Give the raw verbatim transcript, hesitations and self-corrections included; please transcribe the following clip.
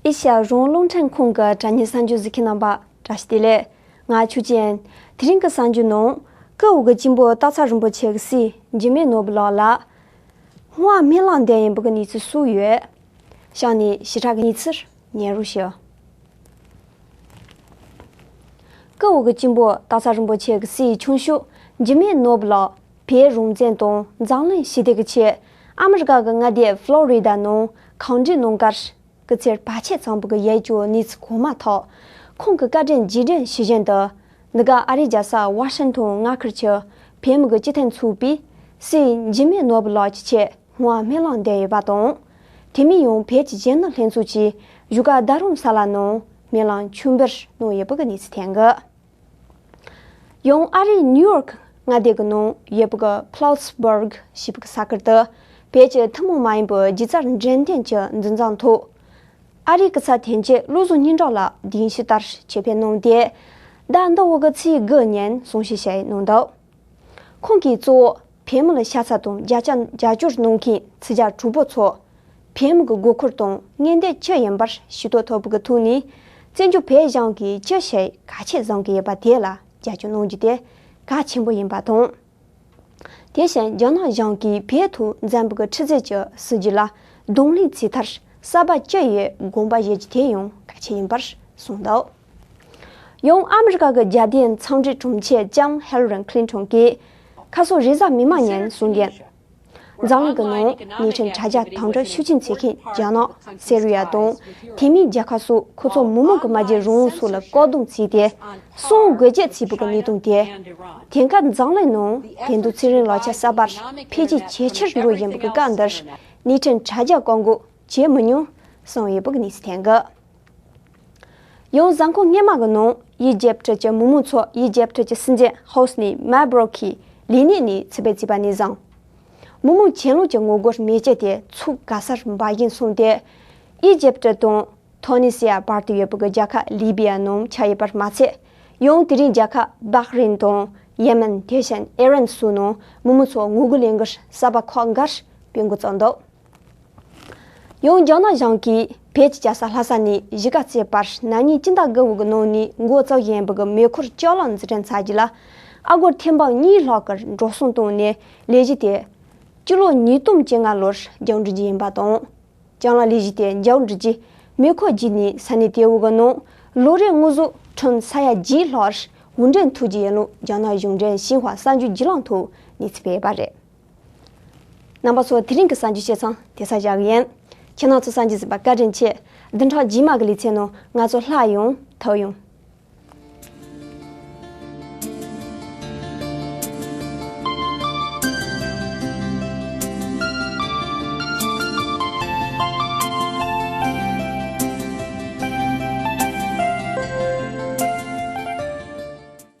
ཨེ་ཤ་ཡ་རང་དབང་རླུང་འཕྲིན་ཁང་གི་དྲ་བརྙན་གསར་འགྱུར་གཟིགས་མཁན་རྣམ་པ་བཀྲ་ཤིས་བདེ་ལེགས། ང་ཆོས་ཅན། དེ་རིང་གི་གསར་འགྱུར་ནང་། སྐུ་འོ་གི་གཅེན་པོ་སྟག་ཚང་རིན་པོ་ཆེ་གི་སྲས་འཇིགས་མེད་ནོར་བུ་ལགས་ལ་སྔོན་མ་སྨོན་ལམ་འདེབས་ཡིན་པ་གི་གནས་ཚུལ་སུ་ཡོད། གཤམ་ནས་ཞིབ་ཕྲ་གི་གནས་ཚུལ་ཉན་རོགས་ཞུ། སྐུ་འོ་གི་གཅེན་པོ་སྟག་ཚང་རིན་པོ་ཆེ་གི་སྲས་ཆུང་ཤོས་འཇིགས་མེད་ནོར་བུ་ལགས་བོད་རང་བཙན་དང་འཛམ་གླིང་ཞི་བདེ་གི་ཆེད་ཨ་མི་རི་ཀ་གི་མངའ་སྡེ་ཕློ་རི་ཌ་ནང་གང་འགྲིག་གནང་ཁར་སྐུ་ཚེར་བར་ཆད་ཚང་བུ་གི་ཡལ་གྱི་གནས་ཚུལ་གོ་མ་ཐག་ཁོང་གི་བཀའ་དྲིན་རྗེས་དྲན་ཞུ་བཞིན་དུ། འདི་ག་ཨ་རིའི་རྒྱལ་ས་ཝ་ཤིང་ཐོན་མངའ་ཁུལ་གྱི་བོད་མི་གི་སྤྱི་མཐུན་ཚོགས་པས་སྲས་འཇིགས་མེད་ནོར་བུ་ལགས་ཀྱི་ཆེད་སྔོན་མ་སྨོན་ལམ་འདེབས་ཡོད་པ་དང་། དེ་མིན་ཡང་བོད་ཀྱི་གཞོན་ནུ་ལྷན་ཚོགས་ཀྱིས་བཞུགས་སྒར་རྡ་རམ་ས་ལ་ནང་སྨོན་ལམ་མཆོད་འབུལ་གནང་ཡོད་པ་གི་གནས་ཚུལ་ཐོན་གི། ཡང་ཨ་རིའི་ནིའུ་ཡོག་མངའ་སྡེ་གི་ནང་ཡོད་པ་གི་Plattsburgh་ཞེས་པ་གི་ས་ཁུལ་དུ་བོད་ཀྱི་ཐུན་མོང་མ་ཡིན་པའི་སྒྱུ་རྩལ་འགྲེམས་སྟོན་གྱི་འཛིན་བཟུང་ཐོག་ཨ་རིའི་སྐུ་ཚབ་དོན་གཅོད་བློ་བཟང་སྙན་གྲགས་ལགས་གདན་ཞུ་ལྟར་ཆེད་ཕེབས་གནང་སྟེ། ཟླ་འདི་འོག་གི་ཚེས་དགུ་ཉིན་གསུང་བཤད་བྱས་གནང་འདུག་ཁོང་གིས་གཙོ་བོ་བོད་མི་ལ་ཤ་ཚ་དང་རྒྱ་ཆ་རྒྱབ་སྐྱོར་གནང་མཁན་ཚོགས་བཅར་གྲོགས་པོ་ཚོ་བོད་མི་གི་དགོས་མཁོ་དང་ངན་འདོད་ཅི་ཡིན་པར་ཤེས་རྟོགས་ཐུབ་པ་གི་ཐོག་ནས་བཙན་བྱོལ་བོད་གཞུང་གིས་ཅི་ཞིག་གལ་ཆེ་བཟུང་གི་ཡོད་པ་དེ་ལ་རྒྱབ་སྐྱོར་གནང་རྒྱུ་དེ་གལ་ཆེན་པོ་ཡིན་པ་དང་། དེ་བཞིན་རྒྱ་ནག་གཞུང་གིས་བོད་དུ་འཛིན་པའི་ཁྲི་རྩོད་ཀྱི་སྲིད་ཇུས་ལ་གདོང་ལེན་བྱས་མཐར་གསར་པ་ཅི་ཡོད་དགོངས་པ་བཞེས་རྒྱུ་དེ་ཡང་གལ་ཆེ་ཡིན་པར་གསུངས་འདུག་ཡང་ཨ་མི་རི་ཀ་གི་རྒྱལ་དོན་འཚམས་འདྲིའི་དྲུང་ཆེ་ལྕམ་ཧེ་ལ་རི་ཁི་ལིན་ཊོན་གྱིས་ཁ་སང་རེས་གཟའ་མིག་དམར་ཉིན་གསུངས་རྒྱུར། འཛམ་གླིང་གི་ནང་ནི་ཁྲིམས་དྲ་རྒྱ་དང་དུ་ཤུགས་ཆེན་བྱེད་མཁན་རྒྱ་ནག་སེ་རི་ཡ་དང་དེ་མིན་རྒྱལ་ཁབ་སོགས་ཁོ་ཚོ་མི་མང་གི་མ་བརྗེད་རང་དབང་སོགས་ལ་བཀག་སྡོམ་བྱས་ཏེ་སྲུང་དགོས་ཀྱི་བྱས་པའི་གནས་སྟངས་དེ། དེང་སྐབས་འཛམ་གླིང་ནང་དེང་དུས་ཚེ་རིང་ལག་ཆ་གསར་པར་འཕེལ་རྒྱས་ཇེ་ཆེར་འགྲོ་བཞིན་པའི་སྐབས་འདིར་ནི་ཁྲིམས་དྲ་རྒྱ་བཀག་འགོག་བྱེད་མི་ཉུང་གསུངས་ཡོད་པའི་གནས་ཚུལ་ཐོན་གི། ཡང་གཟའ་འཁོར་སྔོན་མ་གི་ནང་ཨི་ཇེབ་ཀྱི་མི་མང་ཚོ་ཨི་ཇེབ་ཀྱི་སྲིད་འཛིན་ཧོ་སི་ནི་མ་བྷ་རོག་གི་ལས་གནས་ནས་ཕྱིར་འབུད་བྱས་པ་ནས་བཟུང་། མི་མང་གྱེན་ལོག་གི་ངོ་རྒོལ་མེ་ལྕེ་དེ་ཚུགས་ག་སར་འབར་བཞིན་སོང་སྟེ། ཨི་ཇེབ་ཀྱི་དང་ཐོ་ནི་སི་ཡ་བར་དུ་ཡོད་པའི་རྒྱལ་ཁབ་ལི་བི་ཡ་ནང་ཆགས་ཡོད་པར་མ་ཚད། ཡང་དེ་རིང་རྒྱལ་ཁབ་སྦག་རིན་དང་ཡེ་མེན། དེ་བཞིན་ཨི་རན་སོགས་ནང་མི་མང་ཚོ་ངོ་རྒོལ་ལས་འགུལ་གསར་པ་ཁག་འགའ་སྤེལ་འགོ་བརྩམས་འདུག་ཡང་རྒྱ་ནག་གཞུང་གིས་བོད་ཀྱི་རྒྱལ་ས་ལྷ་ས་ནས་གཞིས་ཀ་རྩེ་བར་ན་ནིང་སྤྱི་ཟླ་དགུ་པའི་ནང་ནས་འགོ་བཙུགས་བཞིན་པའི་མེ་འཁོར་ཅ་ལག་འཛུགས་སྐྲུན་ཚར་རྗེས་ལ་ཨ་སྒོར་ཐེར་འབུམ་གཉིས་ལྷག་གི་འགྲོ་སོང་བཏང་ནས་ལས་གཞི་དེ་སྤྱི་ལོ་ཉིས་སྟོང་བཅོ་ལྔ་ལོར་མཇུག་འགྲིལ་རྒྱུ་ཡིན་པ་དང་། ཅ་ལག་ལས་གཞི་དེ་མཇུག་འགྲིལ་རྗེས་མེ་འཁོར་བརྒྱུད་ནས་ས་གནས་དེ་བོ་གི་ནང་ལོ་རེར་དངོས་ཟོག་ཁྲོན་ས་ཡ་བརྒྱད་ལྷག་དབོར་འདྲེན་ཐུབ་རྒྱུ་ཡིན་ལུགས་རྒྱ་ནག་གཞུང་འབྲེལ་ཤིན་ཧྭ་གསར་འགྱུར་བརྒྱུད་ལམ་ཐོག་གནས་ཚུལ་སྤེལ་བ་རེད། རྣམ་པ་ཚོ་དེ་རིང་གི་གསར་འགྱུར་བཤད་ཚང་དེ་ས་བཞག་གི་ཡིན། ཁྱེད་རང་ཚོ་གསར་འགྱུར་གཟིགས་པ་བཀའ་དྲིན་ཆེ། བདུན་ཕྲག་རྗེས་མ་གི་ལེ་ཚན་ནང་ང་ཚོ་སླར་ཡང་ཐུག་ཡོང་།